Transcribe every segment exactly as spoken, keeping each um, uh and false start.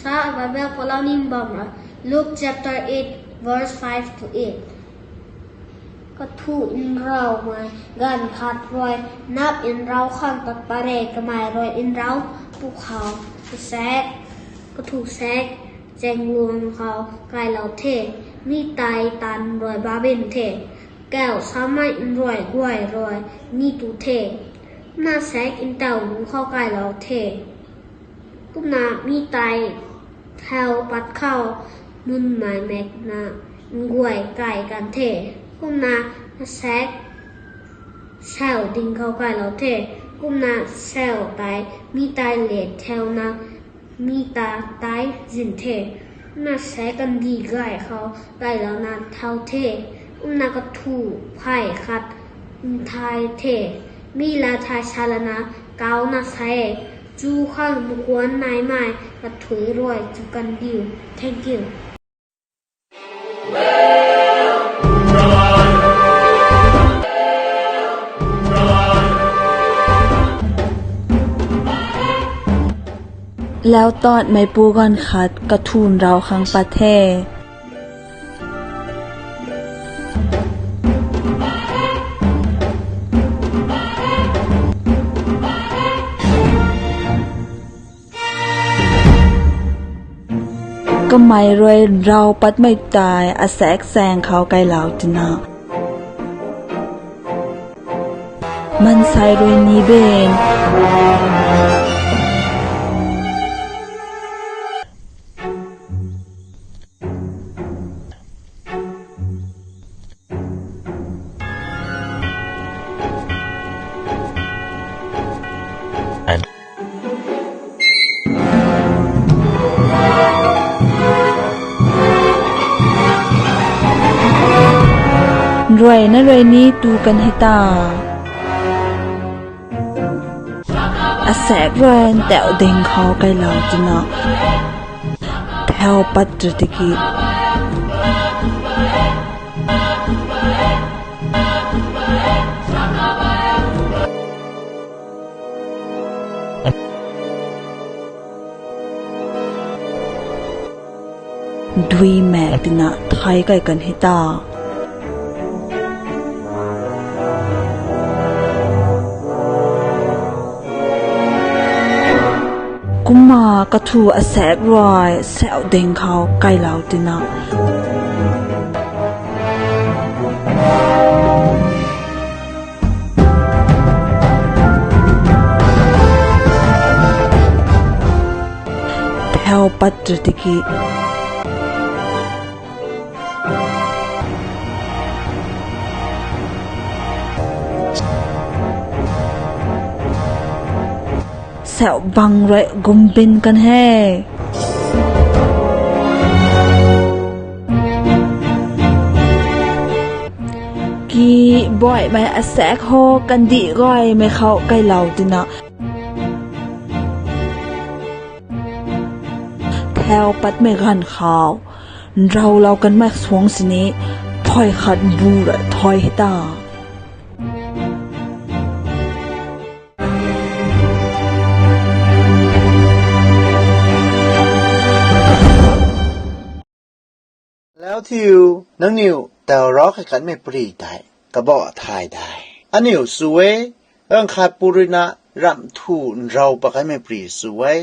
Bible palou ning bam ra. Luke chapter eight, verse five to eight. Kathu nraumei ganv khat rui nap nrau khang tat pat re. Kamei rui nrau pu khou kasaek, kathu saek, chaengluang khou kailou the. Mi tei taanv rui babin the. Kau samei nruai guay rui ni tu the. Na saek ntau lu khou kailou the. Kumna mi tei thau pat khou nunmei mekna nguay kai kan the. Kumna saek sau ding khou kailou the. Kumna sau tei mi tei le thauna mi ta tei zin the. Kumna saek kandih gay khou kailouna thau the. Kumna kathu phey khat nthai the. Mi la thai salana kauna sa e. Chu khang mukuan naimei kathui rui chu kandiu. Thank you. Lau tatmei pu ganv khat kathu nrau khang pat the. Kamei rui nrau patmei tei asaek chaeng khou kailou tina, maansei rui ni ben. Nruai na rui ni tu kan hei ta. Asaek rui ntauh ding khou kailou tina, thau pat ra tiki, dui mak tina thai kai kan hei ta. Kumna kathu asaek rui sau ding khou kailou tina, thau pat ra tiki, sau bang rui gumbin kan hei. Ki buaimei asaek ho kandih gaymei khou kailou tina, thau patmei ganv khou nraulou kanmei suang sini, phay khat bu ra thai hei ta. Lau thiu, nangniw tau rau khat kanmei pri tei kabah thay dai. Aniu sw e, ganv khat pu ruina ramh thu nrau pat kanmei pri sw e,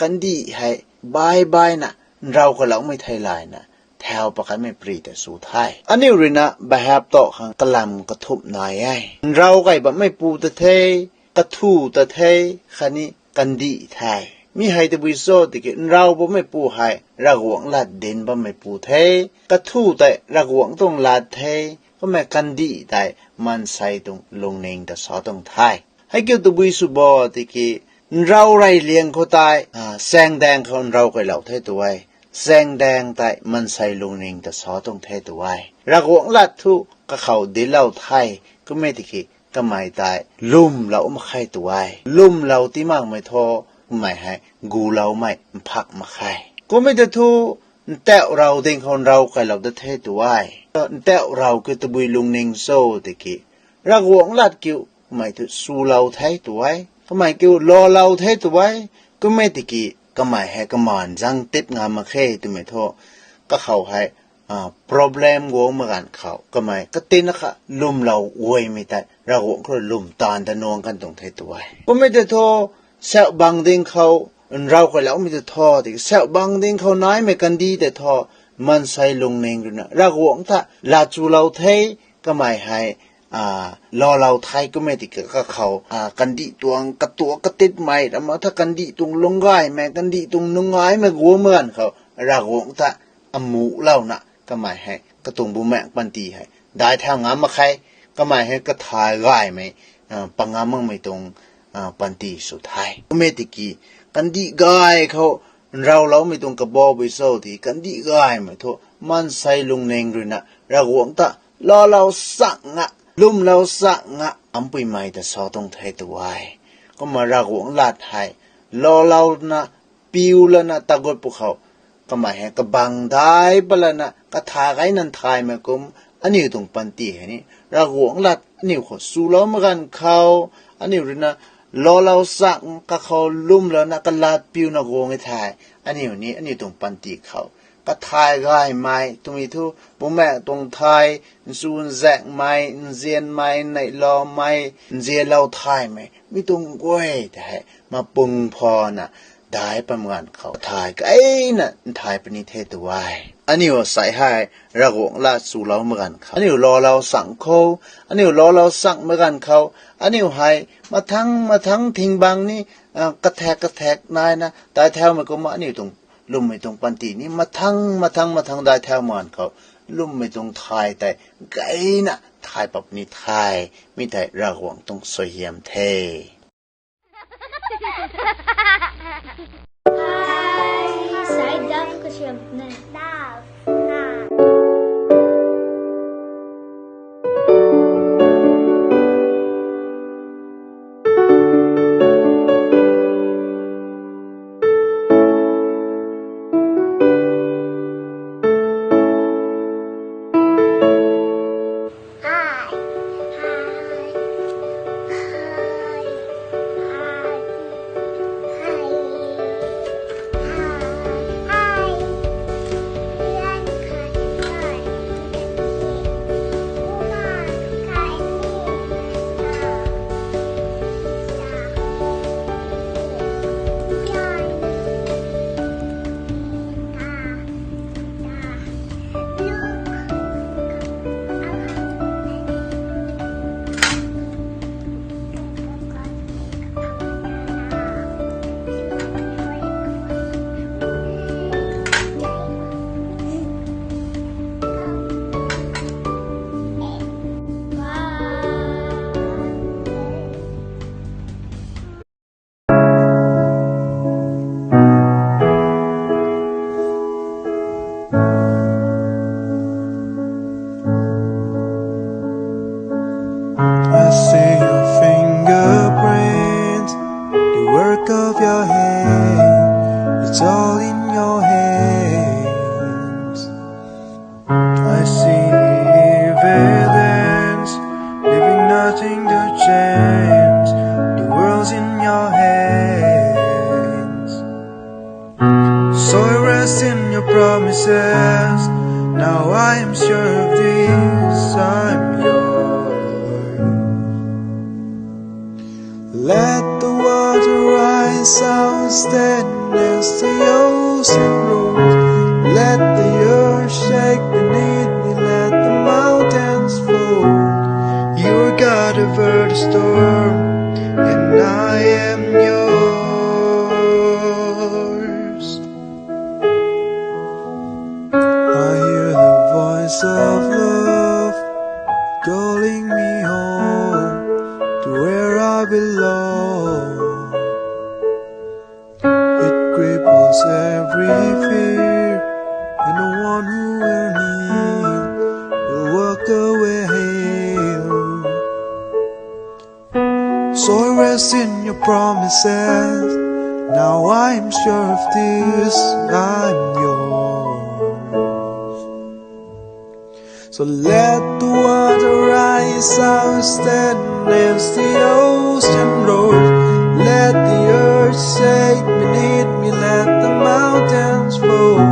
kandih hei bai baina nrau kaloumei thei layna thau pat kanmei pri ta sw the. Aniu ruina bahap tow khang kalam kathumh nai e. Nrau kai bammei pu ta the, kathu ta the, khatni kandih the. Mi hei tabui cho tiki nrau bammei pu hei Ravguangc lat dinc bammei pu the. Kathu tei Ravguangc tuang lat the. Kumna kandih tei maansei tuang lungning ta sa tuang the. Hei kiu tabui sw bo tiki, nrau rey liang khou tei, a, chaengdaeng khou nrau kailou the tu e. Chaengdaeng tei maansei lungning ta sa tuang the tu e. Ravguangc lat thu kakhou dinclou the, kumna tiki kamei tei lwmlou mak khe tu e. Lwmlou ti makmei thu, kamei hei guloumei mphak mak khe. Kumna ta thu, ntauh rau ding khou nrau kailou ta the tu e. Ntauh rau kiu tabui lungning cho tiki, Ravguangc lat kiu kamei thu swlou the tu e. Kamei kiu laalou the tu e. Kumna tiki kamei hei kamaan zang tip ngam mak khe twmei thu, kakhou hei, a, problem guang mak ganv khou kamei katina kha lwmlou guaymei tei Ravguangc khou lwm taanv ta nuang kan tuang the tu e. Kummei tei thu, sau bang ding khou, nrau kailoumei tei thu, tiki sau bang ding khou naimei kandih tei thu, maansei lungning ruina Ravguangc ta lat chulou the, kamei hei, a, loulou the kummei tiki kakhou, a, kandih tuang katuak katitmei, ramh tha kandih tuang lungcgaymei, kandih tuang nungaimei guang mak ganv khou, Ravguangc ta amuhlouna kamei hei katuang bumaengc panty hei daic thau ngam mak khe, kamei hei kathay gaymei, a, pangam makmei tuang, a, panty sw the. Kummei tiki kandih gay khou nrauloumei tuang kabau bui cho tiki kandih gaymei thu maansei lungning ruina Ravguangc ta loulou chang nga, lwmlou chang nga, ampuimei ta sa tuang the tu e. Kumna Ravguangc lat hei, loulou piu lana tagut pwkhou, kamei hei kabang daic pat lana kathay gay nan thaymei kum, aniu tuang panty hei ni Ravguangc lat aniu khou chulou mak ganv khou, aniu ruina loulou chang kakhou lwmlouna kalat piuna guang e thei, aniu ni aniu tuang panty khou kathay gaymei twmei thu, bumaengc tuang thay, nchunzaekmei, nzianmei, neihloumei, nzianlou thaymei, mi tuang guay tei hei mapung phana daic pat mak ganv khou thay gayna nthay puni the tu e. Aniu asei hei Ravguangc lat chulou mak ganv khou, aniu loulou chang khou, aniu loulou chang mak ganv khou, aniu hei mathang mathang thing bang ni, a, kathak kathak naina daic thaumei kumna aniu tuang lwmmei tuang panty ni mathang mathang mathang daic thau mak ganv khou, lwmmei tuang thay tei gayna thay pat puni the, mi tei Ravguangc tuang suaihiam the. I see your fingerprints, the work of your hand, it's all in your hands. I see the evidence, leaving nothing to change. The world's in your hands. So I rest in your promises. Now I am sure of this, I'm yours. Let the water rise, I will stand as the ocean roars. Let the earth shake beneath me, let the mountains fall. You are God over the storm, and I am yours. I hear the voice of love calling me home to where I belong. It cripples every fear, and no one who will kneel will walk away healed. So I rest in your promises. Now I am sure of this, I'm yours. So let the water rise, I will stand as the ocean roars. Let the earth shake beneath me, let mountains fall.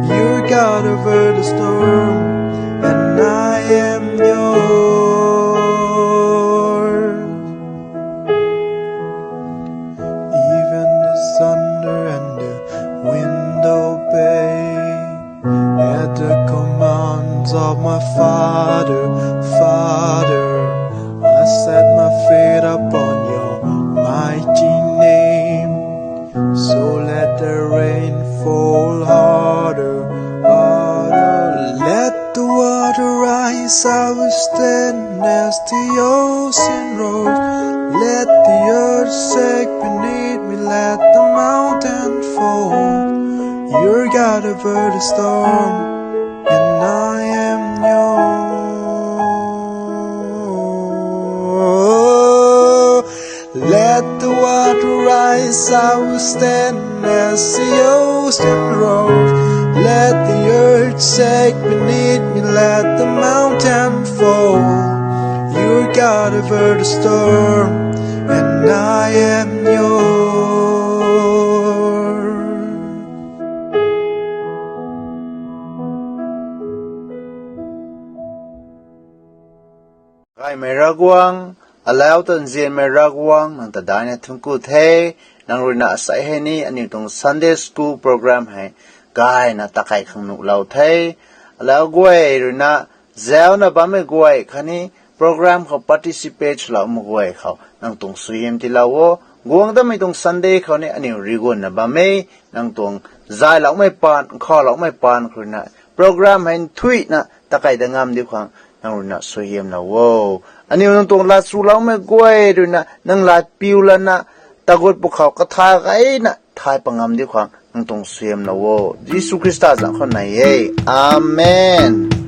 You're God over the storm, and I am yours. Even the thunder and the wind obey. At the commands of my Father, Father, I set my feet upon your mighty name. So let the rain fall harder, harder. Let the water rise, I will stand as the ocean roars. Let the earth shake beneath me, let the mountain fall. You're God over the storm, and I am yours. Let the water rise, I will stand as the ocean roars. Let the earth shake beneath me, let the mountain fall. You're God over the storm, and I am yours. Gaymei Ravguangc, alau ta nzianmei Ravguangc, nang ta daina thuanc ku the. Nang ruina asei hei ni aniu tuang Sunday School program hei gayna takai khang nuhlou the. Alau guay ruina zauna bammei guay khatni program khou participate swlou mak guay khou nang tuang suaihiam tiilou o. Guang datmei tuang Sunday khou ni aniu rigunna bam e. Nang tuang zayloumei paan, khaloumei paan khou ruina program hei nthuihna takai dat ngam diu khang nang ruina suaihiamlou o. Aniu nang tuang lat swloumei guay ruina nang lat piu lana tagut pwkhou katha gayna thay pat ngam diu khang nang tuang suaihiamlou o. Jisu Khrista zanc khou nei e. Amen.